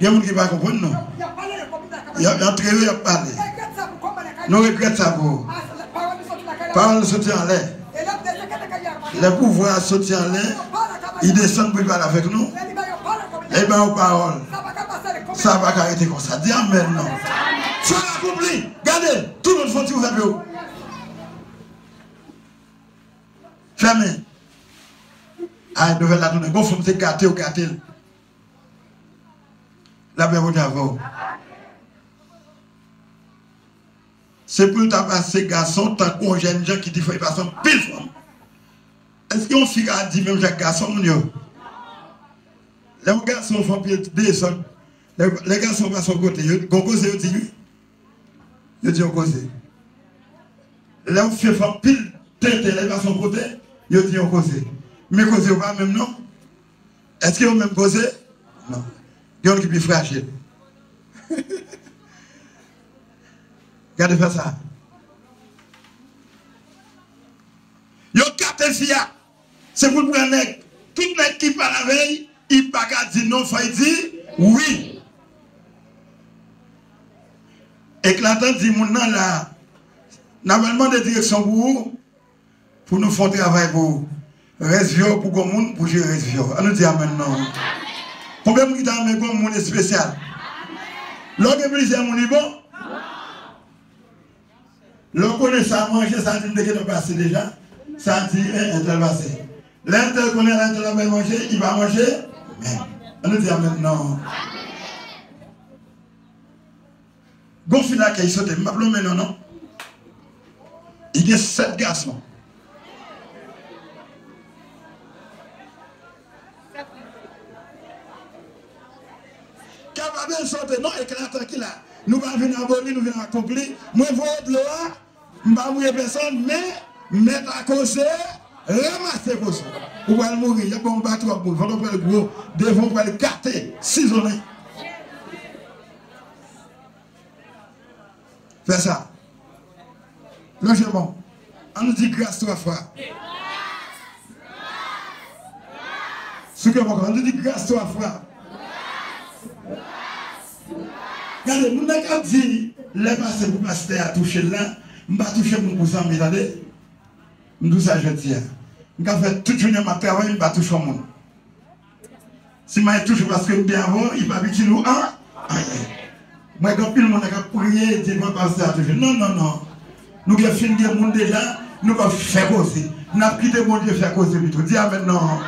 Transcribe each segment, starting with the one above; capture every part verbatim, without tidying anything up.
Gen moun ki pa konprann, non. Y ap, y ap antre yo, y ap pale. Nou regrèt sa pou ou. Pawòl soti anlè. Lè pouvwa a soti anlè, li desann pou li pale avèk nou. Lè li ba yo pawòl, sa pa ka rete konsa. Di amèn, non. Sa akonpli. Gade, tout moun fon ti ouvè pye w. Fèmen. Ay, nouvèl la tounen. Gon fanm te gate w, gate l. Lapè Bondye avè w. Se pou l ta pase gason tankou yon jènjan ki diferan, li pase anpil fanm. Èske yon fi ka di menm jan ak gason moun yo? Lè yon gason fè anpil dezòd, lè, lè gason pase yon kote, yo, gon koze yo di wi. Yo di yon koze. Lè yon fi fè anpil tenten, lè l pase yon kote, yo di yon koze. Men koze yo pa menm non. Èske yo menm koze? Non. Gen youn ki pi frajil. Gade fè sa. Yo gate fi a. Se pou l pran nèg. Tout nèg ki pale avè l, li pa ka di non, fò l di wi. Eklatan di moun nan la, n ap al mande direksyon pou ou, pou nou fè yon travay pou ou. Rès vi w pou gon moun pou jere rès vi w. An nou di amèn non. Konbyen moun ki ta renmen gon moun espesyal? Lè w gen plizyè moun, li bon? Lè w konnen sa manje, sa di m te gentan pase deja. Sa di, en, entèl pase. Lè entèl konnen lè entèl ap bay manje, li pa manje. Men, an nou di amèn non. Gon fi lakay sote, m p ap lonmen non, non. Li gen sèt gason. Kapab sote, non, eklatan ki la. Nou pa vin aboli, nou vin akonpli. Mwen voye dlo a, m pa voye pèsonn, men mèt a koze, ranmase koze. Ou pral mouri, y ap ba w yon bato ak boul, vant ou pral gwo, devan ou pral gate, sizonnen. Fè sa. Lonje men w. An nou di gras twa fwa. Souke men w, an nou di gras twa fwa. Gade, moun nan k ap di, lè pase pou pastè a touche l la, m pa touche moun pou zanmi, tande. M di w sa jodi a. M ka fè tout jounen m ap travay, m pa touche yon moun. Si m al touche paske m byen avè w, li p ap itil ou an, anyen. Mwen gen anpil moun k ap priye, di mwen pastè a touche. Non, non, non. Nou gen fin gen moun deja, nou p ap fè koze. N ap kite Bondye fè koze pito. Di amèn non.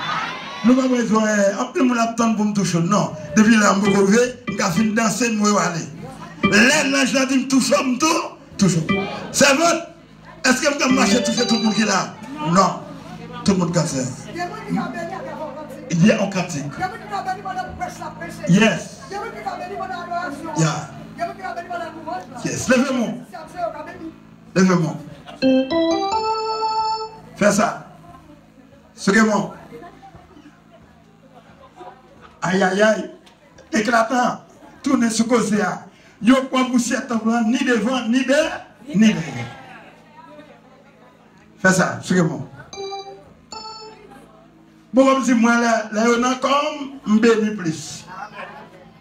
Nou pa bezwen, anpil moun ap tann pou m touche w. Non. Depi la m poko rive, m ka fin danse, m wè w ale. Lè lanj la di m touche w, m tou, touche w. Sèvant, èske m ka mache touche tout moun ki la? Non. Tout moun kansè. Gen moun ki ka beni atravè yon kantik. Yeah, yon kantik. Gen moun ki ka beni pandan prèch la ap preche. Yes. Gen moun ki ka beni pandan adorasyon an. Yeah. Gen moun ki ka beni pandan louwanj la. Yes. Leve men w. Sèvitè yo ka beni. Leve men w. Fè sa. Souke men w. Ayayay. Eklatan, tounen sou koze a. Yo pran pousyè tanp lan ni devan, ni dè, ni dèyè. Fè sa, souke men w. Bon, kòm si mwen, lè, lè yo nan kò m, m beni plis.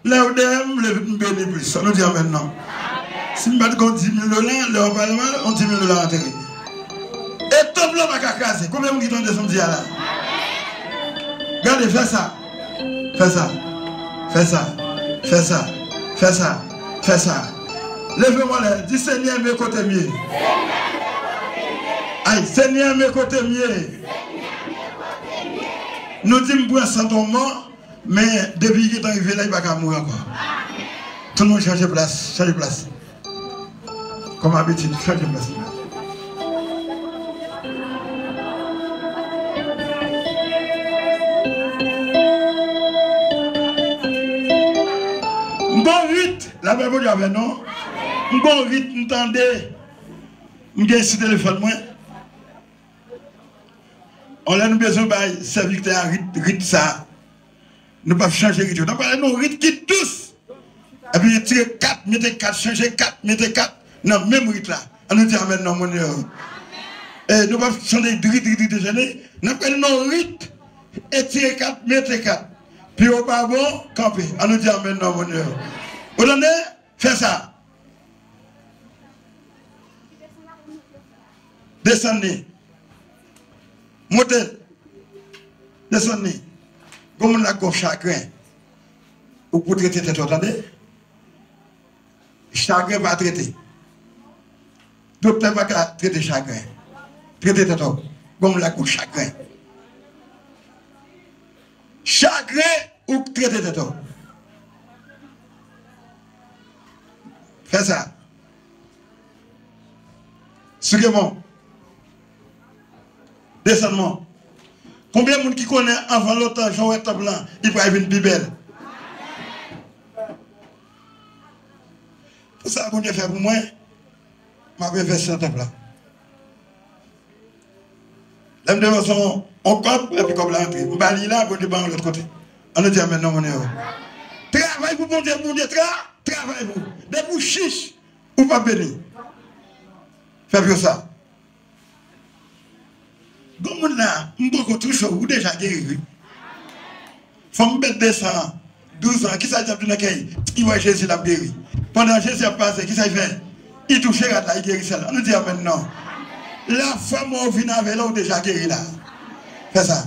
Lè yo dèyè m, m beni plis. An nou di amèn non. Si m pa t gen yon dis mil dola, lè yo pale mal, yon dis mil dola antere. E tanp lan pa ka kraze. Konbyen moun ki tande sa m di a la? Gade, fè sa. Fè sa. Fè sa. Fè sa. Fè sa. Fè sa. Leve men w anlè. Di, Senyè, men kote m ye. Ay, Senyè, men kote m ye. Nou di m pran sant yon mò, men depi li gentan rive la, li pa ka mouri ankò. Tout moun chanje plas, chanje plas. Kòm abitid, chanje plas. M gon rit, lapè Bondye avè nou. M gon rit, m tande. M gen sou telefòn mwen. Yon lè nou bezwen bay sèvitè a rit, rit sa. Nou p ap chanje rit yo. N ap pale nan yon rit ki dous. Epi tire kat, mete kat, chanje kat, mete kat nan menm rit la. An nou di amèn nan moun yo. E nou p ap chanje rit, rit, rit, rit, rit. N ap pale nan yon rit. E tire kat, mete kat. Pi w pa bon, kanpe. Ann nou di amèn nan moun yo. Ou tande? Fè sa. Desann li. Monte l. Desann li. Gon moun la gon chagren. Ou pou trete tèt ou, tande? Chagren pa trete. Doktè pa ka trete chagren. Trete tèt ou. Gon moun la gon chagren. Chagren ou trete tèt ou. Fè sa. Souke mwen. Desann mwen. Konbyen moun ki konnen anvan lontan jan w wè tanp lan, li pral vin pi bèl? Pou sa Bondye fè pou mwen, m ap envesti nan tanp lan. Lè m te lanse yon, yon kòb, epi kòb la antre. M ba li la, Bondye ban yon lòt kote. Ann nou di amèn nan monnen yo. Travay pou Bondye, Bondye tra, travay pou. Depi w chich, ou p ap beni. Fè pye sa. Gon moun la, m poko touche w, ou deja geri, wi. Fanm bèt de san an, douz an, kisa l t ap di nan kè l? Li wè Jezi, l ap geri. Pandan Jezi ap pase, kisa l fè? Li touche rad la, li geri sèl. Ann nou di amèn non. Lafwa mwen ou vin avè l, ou deja geri la. Fè sa.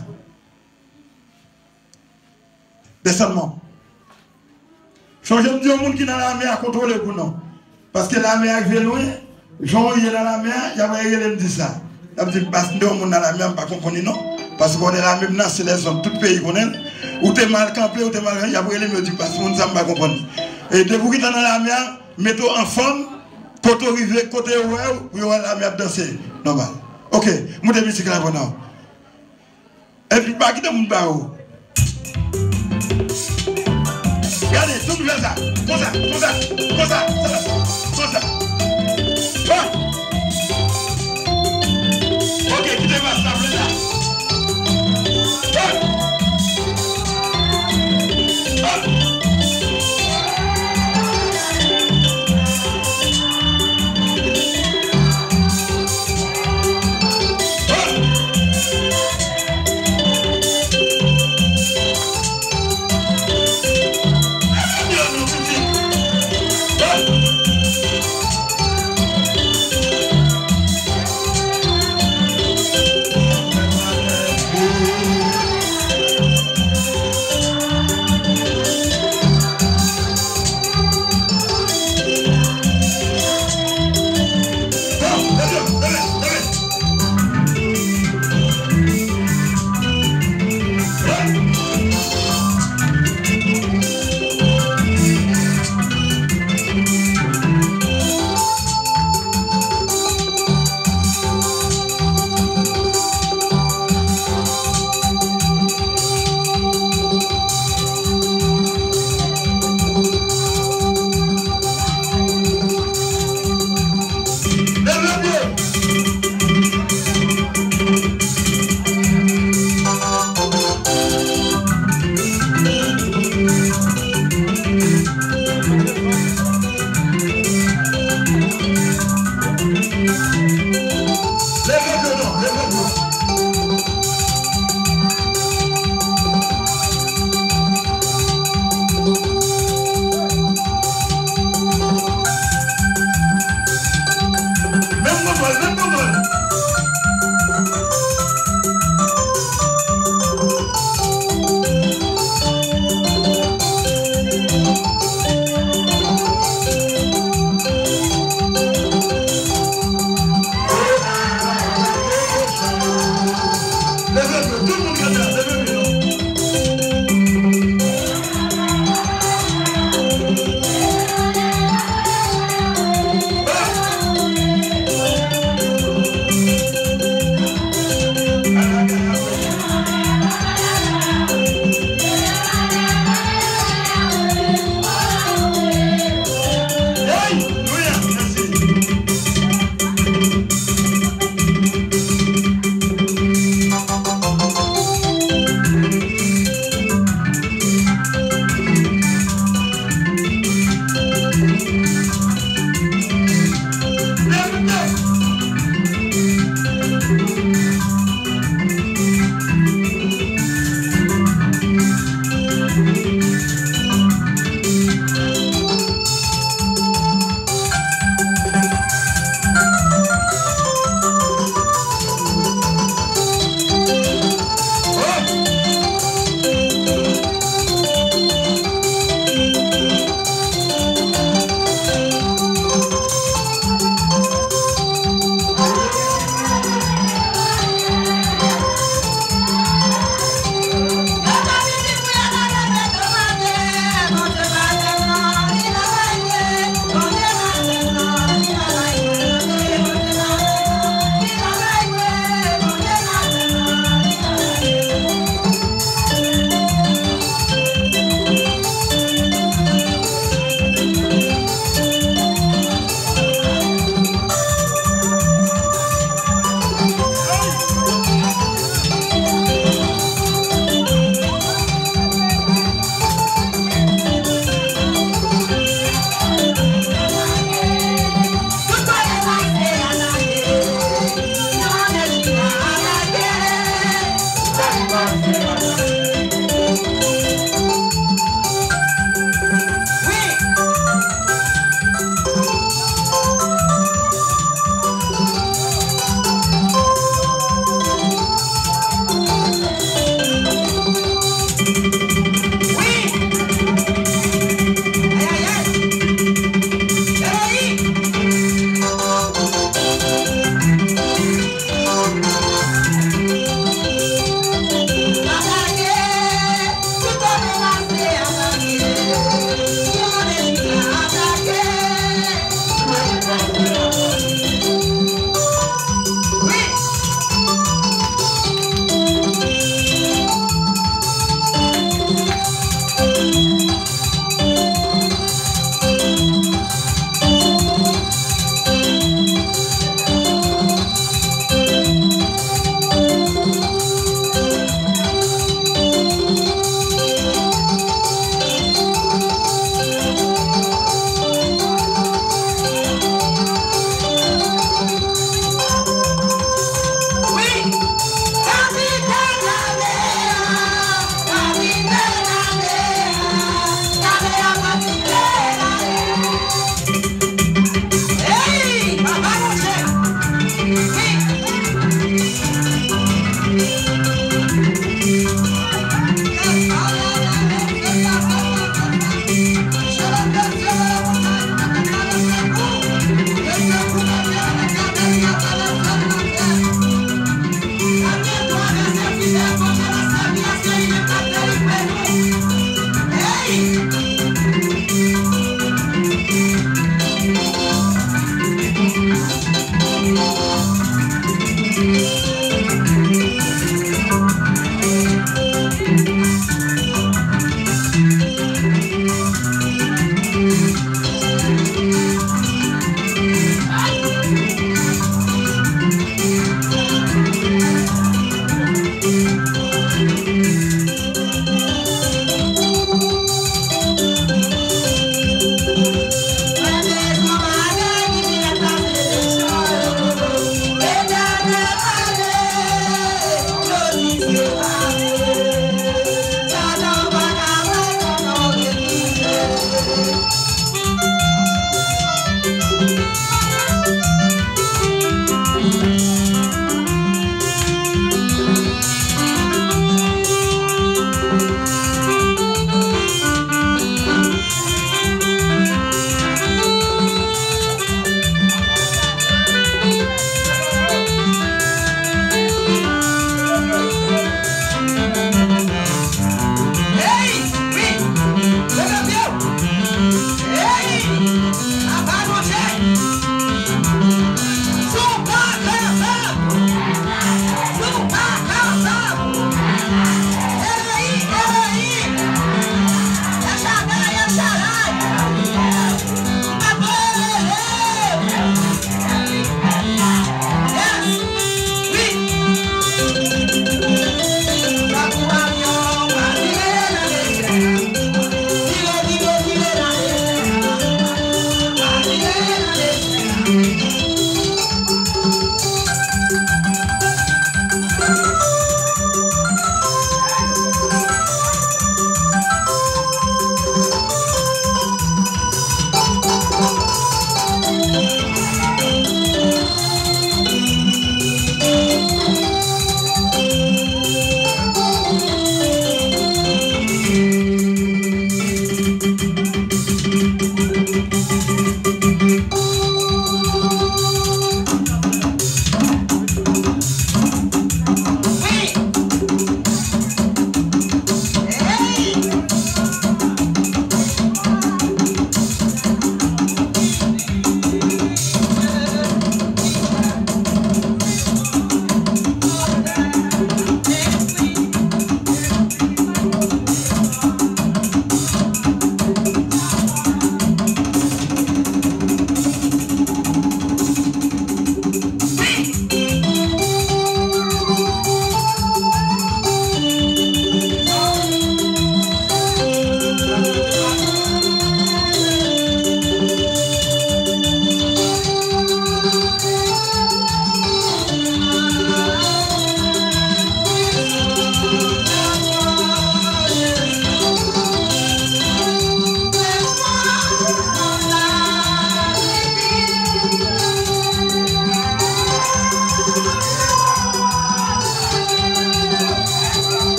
Desann mwen. Chonje m di yon moun ki nan lame a kontwole pou nou. Paske lame a rive lwen, jan w ye nan lame a, y ap rele m di sa. Y ap di m, "Pas, m te yon moun nan lame a, m pa konprann li non." Paske w konnen lame m nan, se lèzòd, tout peyi konnen l. Ou te mal kanpe, ou te mal, y ap rele m, yo di, "Pas, moun sa, m pa konprann li." E depi w gentan nan lame a, mete w anfòm, kote w rive, kote yo wè w, pou yo wè lame ap danse. Nòmal. Oke, moute mizik la pou nou. Epi pa kite moun ba ou. Gade, tout fè sa. Konsa, konsa, konsa, konsa.